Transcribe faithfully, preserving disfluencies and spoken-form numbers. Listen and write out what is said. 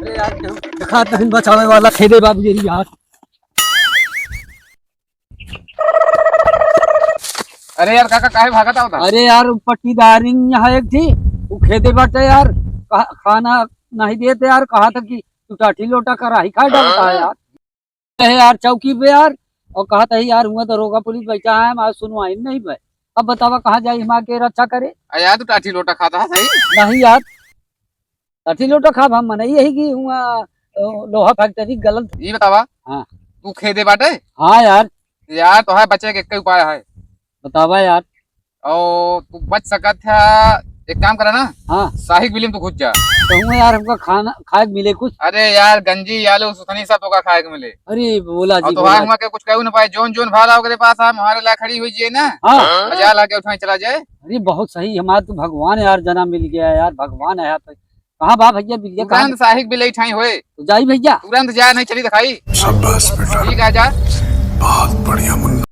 अरे यार, देखा तहन बचावे वाला खेदे बाबू यही यार। अरे यार काका, काहे भागत आवता? अरे यार, उ पट्टीदारिन यहाँ एक थी, उ खेदे बाटे यार, कहा-, खाना नहीं देते यार, कहा था कि तू टाठी लोटा कराही खा डालता है यार। है यार चौकी पे यार, और कहा था यार, हुआ दरोगा पुलिस बैठा है, हमारे सुनवाई नहीं भाई। अब बतावा कहाँ जाई हमारे के रक्षा करे? आ यार, तू टाठी लोटा खाता है सही? नहीं यार, टाठी लोटा खाब हम, मनई यही कि हुआ, अ, लोहा फैक्ट्री गलत। ये बतावा, हाँ। तू खेदे बाटे? हाँ यार। यार, तोहार बचे के एक उपाय है। बतावा यार। और तू बच सकत है, एक काम करा ना। हाँ। साहिक बिलिम तू घुस जा। कहूँ यार, हमका खाना खाए के मिले कुछ। अरे यार, गंजी, आलू, सुथनी सब तोका खाए के मिले। अरे बोला और जी, तोहार बोला। हुआ के कुछ कहू ना पाए, जोन जोन भाला ओकरे पास हम हमारे ला खड़ी हुई जिए ना। हाँ। मजा ला के उठाई चला जाए। अरे बहुत सही, हमार तो भगवान यार जना मिल गया यार, भगवान है यहाँ पे। कहाँ बा भैया बिलिया, कहाँ? तुरंत साहिक बिलई ठाई होए। तो जाई भैया। तुरंत जाए, नहीं चली दिखाई। शाबाश बेटा। ठीक है, जा। बहुत बढ़िया मुन्ना।